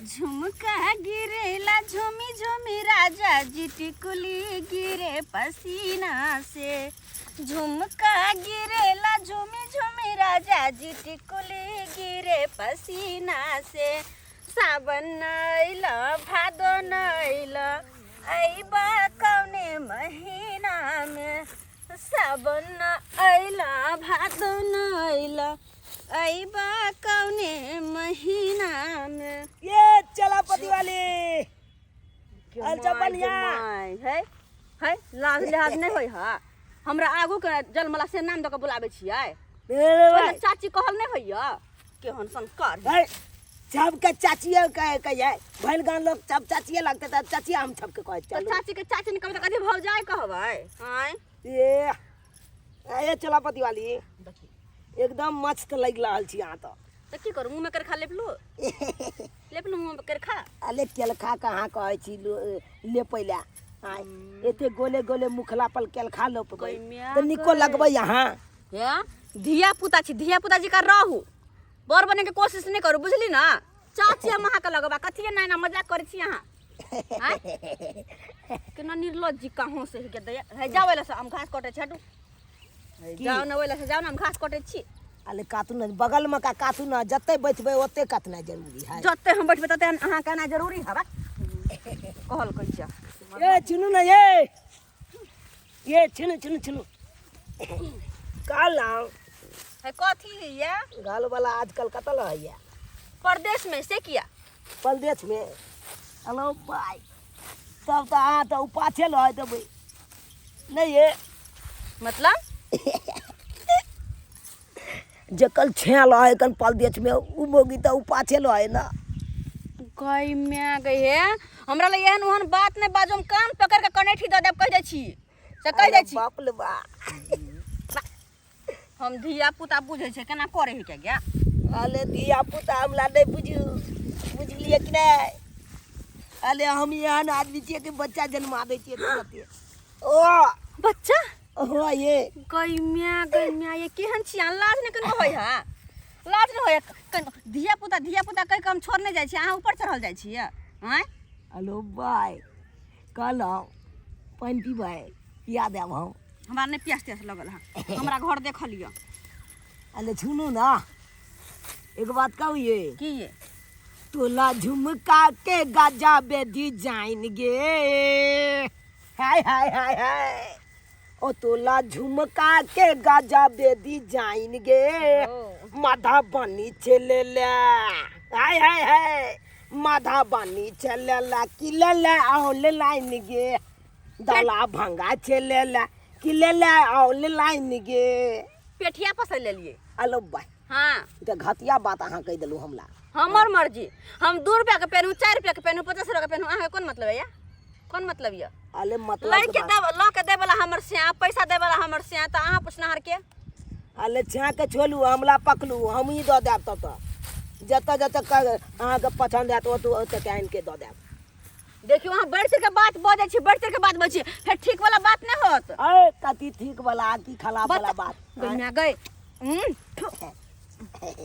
झुमका गिरेला झुमी झुमी राजा जी टिकुली गिरे पसीना से। झुमका गिरेला झुमी झुमी राजा जी टिकुली गिरे पसीना से। सावन अइल भादो अइल अइबा कौने महीना में। सावन अइल भादो अइल अइबा कौने महीना में। ये चलापति वाली अच्छा बढ़िया। है है लाज लिहाज नहीं होय हा। हमरा आगू के जन्मला से नाम दऽ के बुलाबै छियै। पहिले चाची कहल नहीं होइया केहन संस्कार है। सबके चाचिए कहे कहिए भैल गान लोग सब चाचिए लगते त चाचिए हम सबके कहे तऽ चलू। चाची के चाची ने कहबै तऽ कथी भौजाइ कहबै? आँय ये ये चलापति वाली एकदम मस्त लागि रहल छी अहाँ तऽ। तऽ की करू, मुँहमे करखा लेपलू? लेपलू मुँहमे करखा? अले केलखा कहाँ कहै छी लेपै लए। आँय एते गोले गोले मुखला पर केलखा लोपबै तऽ निको लगबै अहाँ। हे धिया पुता छी, धिया पुता जी का रहू, बड़ बने के कोशिश नहीं करू, बुझली ना? चाची हम अहाँके लगबा कथी एना एना मजाक करै छी अहाँ? आँय केना निर्लज्ज जी कहाँ से के दैया हे। जाओ एला से, हम घास कटै छी, हटू जाओ ना ओइला से, जाओ ना, हम घास कटै छी। अले कातू न बगल में का कातू न, जते बैठबै ओते कतना जरूरी है। जते हम बैठबै तते अहाँ के आना जरूरी है। कहल कहै छियै। ए चुनू ना, ये ये चुनू चुनू चुनू कहलहुँ है कथी है? घर वाला आजकल कतऽ रहैया? परदेश में। से किया परदेश में? हेलो भाई, तब तऽ अहाँ तऽ उपाछे रहै देबै नहीं। ये मतलब जकल छेल है कन परदेश में उ मोगी तऽ उपाछे रहै ना। गई मैं गई है, हमरा लग एहन ओहन बात नहीं बाजो, हम कान पकड़ के कनेठी दऽ देब, कहि दै छी से कहि दै छी। बाप ले बा। हम धिया पुता बुझै छै केना करे है के गया। अले धिया पुता हमरा नहीं बुझू, बुझलिए कि नहीं? अले हम एहन आदमी छियै कि बच्चा जन्मा दै छियै तुरते। ओ बच्चा हो ये गई म्या गई म्या, ये केहन छी? लाज ने कनको होय है? लाज ने होय कनको? धिया पुता धिया पुता कहि के हम छोड़ने जाइ छी, अहाँ ऊपर चढ़ल जाइ छियै? आँय हेलो बाय, कहलहुँ पानि पीबै? पिया देब हम। हमरा नहि प्यास त्यास लगल है, हमरा घर देखल यऽ। अले सुनू ना, एक बात कहू ये? की ये? तोला झुमका के गाजा बेदी जाइन गे, हाय हाय हाय हाय, ओ तोला झुमका के गाजा बेदी जाइन गे, माधा बनी चले ले, हाय हाय हाय, माधा बनी चले ला कि ले ले औल लाइन गे, दला भंगा चले ला कि ले ले औल लाइन गे। पेठिया पसै लेलिए। अलो बाय। हाँ तऽ घटिया बात अहाँ कहि देलहुँ हमरा। हमर मर्जी, हम 2 रुपया के पेनहू, 4 रुपया के पेनहू, 50 रुपया के पेनहू, अहाँके कोन मतलब है? कोन मतलब यऽ? अले मतलब लड़के देब लऽ के दै वाला हमर स्या, पैसा दै वाला हमर स्या, तऽ अहाँ पुछनाहर के? अले छाँ के छोलू, हमला पकलू, हमही दऽ देब तब तऽ जतऽ जतऽ अहाँके पसन्द आयत ओतऽ ओतऽ आनि के दऽ देब। देखियौ अहाँ बढ़ि चढ़ि के बात बजै छी, बढ़ि चढ़ि के बात बजै छी, फेर ठीक वाला बात नहि होत। अरे कथी ठीक वाला की खराब वाला बात? गई गई,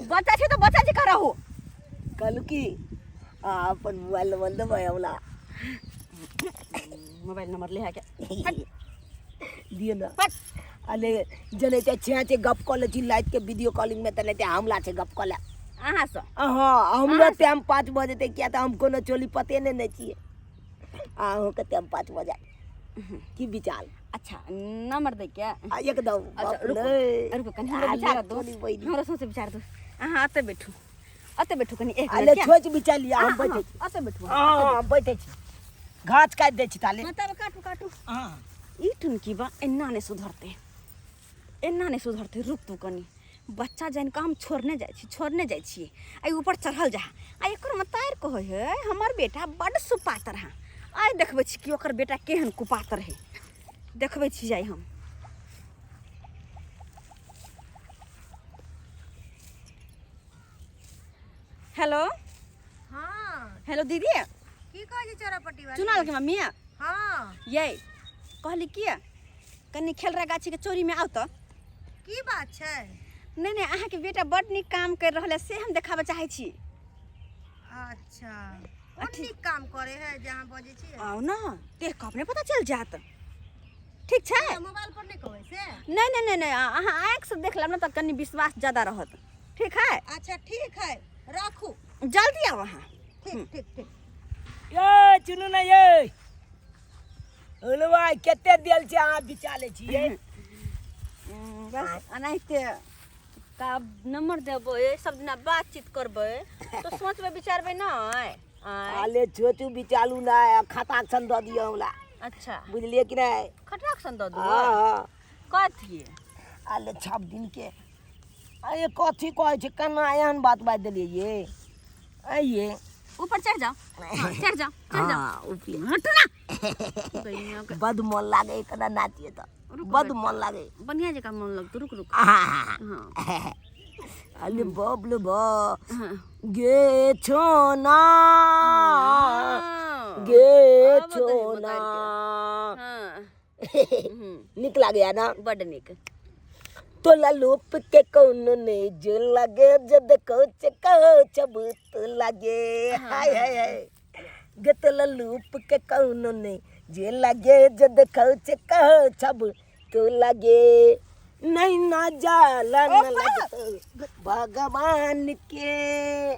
बच्चा छी तऽ बच्चा जी रहू। कहलू की आ अपन मोबाइल नंबर देबै हमरा? मोबाइल नंबर ले के दिअ ना। अले जने ते छे छे गप कऽ लै छी लाइट के वीडियो कॉलिंग में, तने ते हमला छै गप कऽ ले अहाँ से। हाँ हमरो टाइम पास भऽ जेतै, किया तऽ हम कोनो चोली पते नहि ने छियै, आ अहूँके टाइम पास भऽ जायत। की विचार? अच्छा नंबर दै के? आ एकदम। अच्छा रुको रुको, कनि हमरो विचार दो, हमरो सोच विचार दो। अहाँ अतऽ बैठू, अतऽ बैठू कनि एक अले मिनट। सोच विचार लिअ, हम बैठै छी। अतऽ बैठू। हाँ बैठै छी, घास काटि दै छी ताले। हाँ तब काटू काटू। हाँ ई टुनकी बा एना नहि सुधरतै, एना नहि सुधरतै। रुक तू कनि, बच्चा जानि कऽ हम छोड़ने जाइ छी, छोड़ने जाइ छियै। आ ऊपर चढ़ल जा, आ एकर मतारि कहै है हमर बेटा बड्ड सुपातर है। आइ देखबै छी कि ओकर बेटा केहन कुपातर है, देखबै छी जाइ हम। हेलो। हाँ हेलो दीदी। की कहै छी चोरापट्टी वाली? चुनाल के मम्मी। हाँ ये कहली की कनि खेलरा गाछी के चोरी में आउ तऽ। की बात छै? नहीं नहीं, अहाँके बेटा बड नीक काम कर रहल है, से हम देखाबऽ चाहै छी। अच्छा, कोन नीक काम करे है जे अहाँ बजै छियै? आउ ने, देख कऽ अपने पता चलि जायत। ठीक छै? मोबाइल पर नहि कहबै से? नहि नहि नहि नहि, अहाँ आँखिसँ देख लेब ने तऽ कनि विश्वास ज्यादा रहत। ठीक है? अच्छा ठीक है, राखू। जल्दी आउ अहाँ। ठीक ठीक ठीक। ये चुनू ने, ये हलवाई कते देल छै अहाँ बिचा लै छियै? बस एनाहिते का नंबर देबै, सब दिना बातचीत करबै तऽ सोचबै विचारबै नहि। आँय? आले सोचू विचारू ना, खाता सन दऽ दियौ हमरा। अच्छा। बुझलियै कि नहि? खटराक सन दऽ हँ। देबै? हँ। कथी? आले छप दिन के अरे कथी कहै छै, केना एहन बात बाजि देलियै ये? आइये ऊपर चढ़ जाओ। हाँ, चढ़ जाओ, चढ़ जाओ। हँ, ऊपरे। हटू ना गैया के। बड मन लागे, केना नाचिए तऽ रुकू बड बेटा। मन लागे। बढ़िया जकाँ मन लगतौ। रुक रुक। आहा। हाँ। अरे बाप रे बाप। हाँ। गे छोना। हाँ। गे आब दही छोना। बघार के। हाँ। हम्म, नीक लागैया ना? बड्ड नीक। तोला लूप के कौनो ने जो लगे, जद कोच कोच भूत लगे। हाय हाय हाय गे, तोला लूप के कौनो ने जे लगे, जद कोच कोच भूत लगे। नहीं ना जाला न लगतो भगवान के,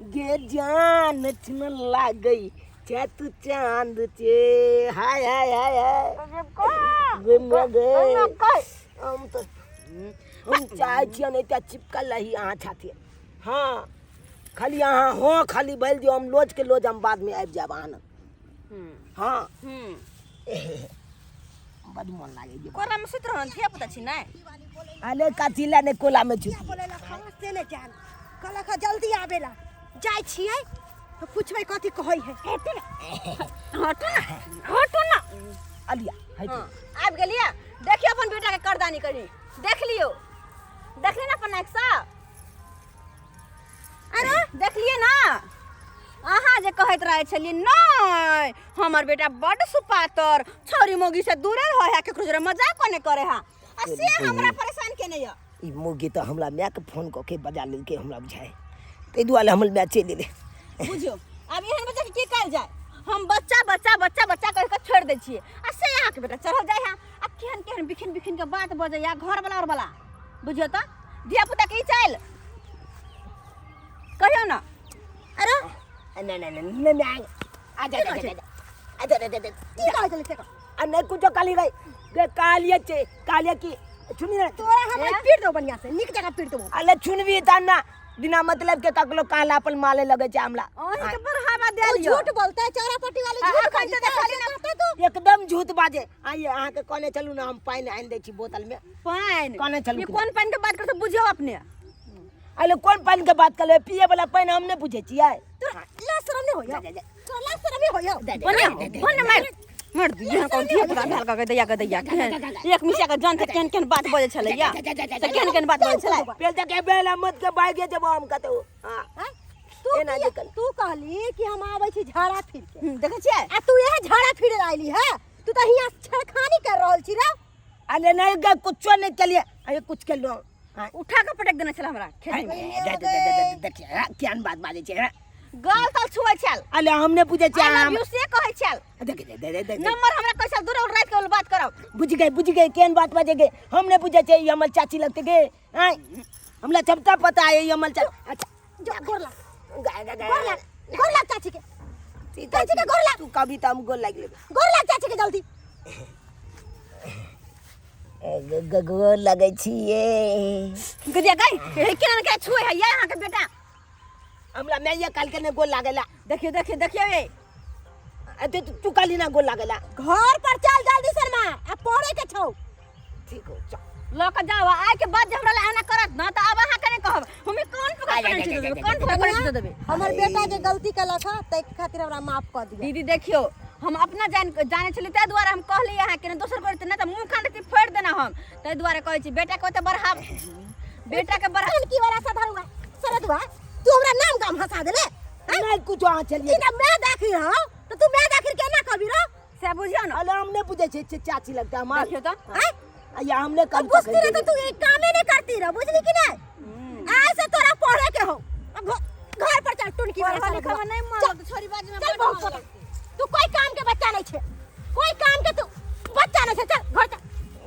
गे जान छन लागई चे तू चांद चे। हाय हाय हाय हाय गे मगे, हम तऽ हम चाहै छियै ने एकटा चिपकल रही अहाँ छाती। हँ, खाली अहाँ हँ खाली बोलि दियौ, हम लोजके लोज हम बादमे आबि जायब अहाँ लग। हँ। बड मन लागै छै। कोरा में सुति रहल धिया पुता छी नै? अरे कथी लए ने कोलामे छुटी? बोले ला खाना से नहि जान, कहलक हँ जल्दी आबेला। जाइ छियै तऽ पुछबै कथी कहै है। हटू ना, हटू ना, हटू ना। अलिया है। हाँ, आबि गेलियै। देखियौ अपन बेटा के करदानी करी देख लियौ। देखली ना अपन आँखिसँ? अरे देखलियै ना, अहाँ जे कहैत रहै छलियै नहि हमर बेटा बड्ड सुपातर, छौरी मौगी से दूरे रहै है, केकरो जोरे मजाको नहि करै है, आ से हमरा परेशान केने यऽ। ई मौगी तऽ हमरा मायके फोन कऽ के बजा लेलकै हमरा बुझाइ, ताहि दुआरे हमर माय चलि एलै। बुझियौ, आब एहन बच्चा के की कयल जाय? हम बच्चा बच्चा बच्चा बच्चा कहि कऽ छोड़ि दै छियै, आ से अहाँके बेटा चढ़ल जाइ है आ केहन केहन बिखिन बिखिन के बात बजैया घर वाला और वाला। बुझियौ तऽ धिया पुता के ई चालि कहियौ ने। अरे नहि नहि नहि नहि, आ जा जा जा जा जा जा। की कहै छलै से कह। आ नहि कुछो कहली गई गे, कहलिए छे, कहलिए कि सुनी ना। तोरा हम आइ पीट देबौ, बढ़िया से नीक जगह पीट देबौ। अरे सुनबी त ना, बिना मतलब के ककरो कहला पर मारे लगे छै हमरा। अहीं के बढ़ावा दे तू लियौ। झूठ बोलता है, चौरा पट्टी वाली झूठ अखन तऽ बाजै देखलियै ना तू। एकदम झूठ बाजे। आइए अहाँके कहने चलू ना, हम पानि आनि दै छी बोतल में। पानि? कहने चलू। ई कोन पानि के बात करते बुझियौ अपने। अरे कोन पानि के बात करबै? पिए वाला पानि हम नहि बुझै छियै। तोरा ला शरम नहीं होयो? तोरा ला शरम नहीं होयो? बने बने, मार मार दियो। कौन धिया पुता भेल कऽ दैया के दैया, केहन एक मिसिया के जानते केहन केहन बात बजै छलै या तऽ केहन केहन बात बजै छलै। पेल तक बेला मत के भागे जब हम कतौ। हां। आँय? तू एना जे कल- तू कहली कि हम आबै छी झाड़ा फिर के। देखै छियै? आ तू इहे झाड़ा फिरे ला आइली है? तू तऽ हियाँ छेड़खानी कर रहल छी रे। अरे नहीं गे, कुछो नहीं केलिए। अरे कुछ केलहुँ? हाँ। उठा कऽ पटक देने छलै हमरा खेत में। देखिए केहन बात बाजै छै, हाँ? गाल ताल छुबै छल। अरे हम नहि बुझै छियै। I love you से कहै छल। देख देख देख देख। नंबर हमरा कैसे दूर और रात के बात करब। बुझ गए, बुझ गए केहन बात बाजे गे। हम नहि बुझै छियै, ई हमर चाची लगतै गे। आँय, हमरा सबटा पता है, ई हमर चाची। अच्छा जो गोर लाग। गा गा गा। गोर लाग, गोर लाग चाची के। चाची के गोर लाग। तू कभी तऽ हम गोर लागि लेबै। गोर लाग चाची के जल्दी। गोर लगै छियै। गदिया गई हे, केना के छुए है ये अहाँ के बेटा? हमरा माइये काल के नहि गोर लागेला। देखियो देखियो देखियो ए। अरे तू काली ना गोर लागेला। घर पर चल जल्दी शर्मा, आ पढ़े के छौ। ठीक हो, चल। लऽ कऽ जाओ। आइ के बाद जे हमरा लए एना करत ना तऽ आब अहाँ के नहि कहब। हम ई कोन पकड़ पकड़ के देबै, कोन पकड़ पकड़ के देबै? हमर बेटा जे गलती केलक हँ ताहि खातिर हमरा माफ कऽ दिअ। दीदी देखियो, हम अपना जान जाने छलियै ताहि दुआरे हम कहलियै अहाँके, नहि दोसर करते नहि तऽ मुँह खान रखती फोड़ि देना हम। ताहि दुआरे कहै छी बेटा के ओते बढ़ाव, बेटा के बढ़ा की वाला सधरुआ सरदुआ, तू हमरा नाम गाम हंसा देले। नहीं कुछ, अहाँ चलिए। ई ना मैं देखी हँ तऽ तू मैं देखी केना कहबी रो? से बुझियौ ने। अरे हम नहीं बुझै छियै, चाची लगता हमार। देखियौ तऽ। आँय? या हमने तो कल बुझती रह तो तू ये कामे नहीं करती रह, बुझली कि नहीं? आज से तोरा पढ़े के हो, अब घर पर चल। चल टुनकी वाला पढ़ा साला लिखा में बुआ। नहीं मन चल, लगतौ, छोरी बाजू में चल बड बहुत मन पता। लगतौ। तू कोई काम के बच्चा नहीं छे, कोई काम के तू बच्चा नहीं छे। चल घर चल,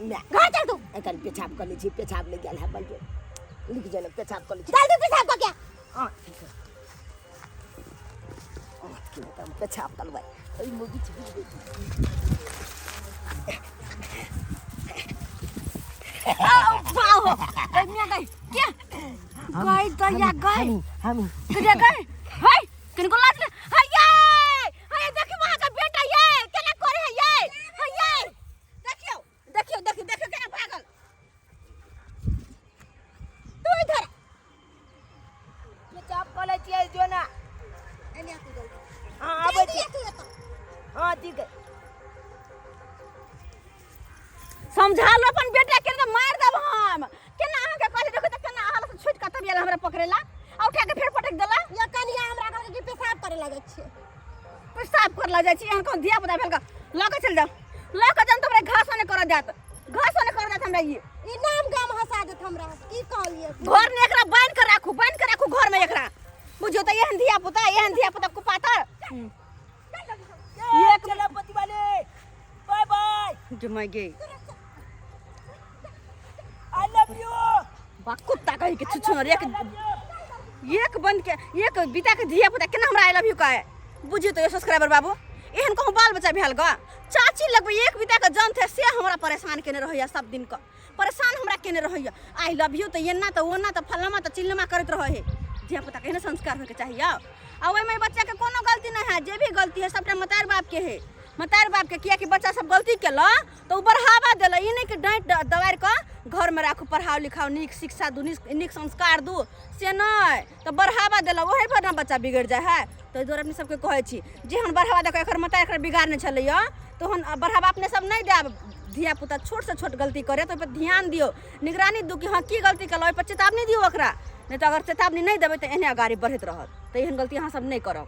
माय घर चल तू। एखन पेशाब कऽ लै छी, पेशाब नहि गेल है बलजोर। रुकि जाउ ने, पेशाब कऽ लै छी। जल्दी पेशाब कऽ के आ। हँ, ठीक है। की बताउ, पेशाब कऽ लेबै। ओहि मोगी छी, बुझबै। बाहो गई मिया गई क्या गई दैया गई हम गई गई हाय किनको लाज ले हाय ये हाय देखी वहां का बेटा ये केना करे है ये हाय ये देखियो देखियो देखियो देखियो केना भागल। तू इधर आ। पेशाब कऽ लै छियै, जो ना। एने आ तू जल्दी। हँ, आबै जल्दी छी। आ तू एतऽ। हँ, ठीक है। समझा लो अपन बेटा के, तो मार देब हम। केना अहाँ के कहली, देखो त केना अहाँ से छूट के तब आयल हमरा पकड़ेला आ उठा के फेर पटक देला। ये कनिया हमरा कहलकै कि पेशाब करे लगै छियै। पेशाब कर ला जाइ छी, एहन कोन धिया पुता भेल का? लऽ के चलि जाउ, लऽ के जाउ त हमरा घास नहि करऽ देत, घास नहि करऽ देत हमरा। ई ई नाम गाम हंसा देत हमरा। की कहलियै? घर में एकरा बान्हि के राखू, बान्हि के राखू घर में एकरा। बुझियौ त एहन धिया पुता, एहन धिया पुता कुपातर। एक चलापति वाले, बाय बाय। जमाई गे। I love you. बा कुत्ता कहि के छुछुनर, एक एक बंद के एक बिता के धिया पुता केना हमरा I love you कहे। बुझियौ त सब्सक्राइबर बाबू, एहन कहूँ बाल बच्चा भेल ग? चाची लगबै एक बिता के जन थे से हमरा परेशान केने रहैया, सब दिन क परेशान हमरा केने रहैया। I love you त एना त ओना त फलामा त चिल्लमा करैत रहै है। धिया पुता के एहने संस्कार होइके चाहिए। आ ओहिमे बच्चा के कोनो गलती नहीं है, जे भी गलती है सबटा मतार बाप के है, मतार बाप के। कियाकि बच्चा सब गलती केलक तऽ ओ बढ़ावा देलक, ई नहि कि डाँटि दबारि कऽ घरमे राखू, पढ़ाउ लिखाउ, नीक शिक्षा दू, नीक संस्कार दू, से नहि, तऽ बढ़ावा देलक ओहि पर ने बच्चा बिगड़ि जाइ है। ताहि दुआरे अपने सबके कहै छी, जेहन बढ़ावा दऽ कऽ एकर मतार एकरा बिगाड़ने छलैया, तहन बढ़ावा अपने सब नहि देब। धिया पुता छोटसँ छोट गलती करे तऽ ओहिपर ध्यान दियौ, निगरानी दू कि हँ की गलती केलक, ओहिपर चेतावनी दियौ ओकरा। नहि तऽ अगर चेतावनी नहि देबै तऽ एहने अगाड़ी बढ़ैत रहत। तऽ एहन गलती अहाँ सब नहि करब।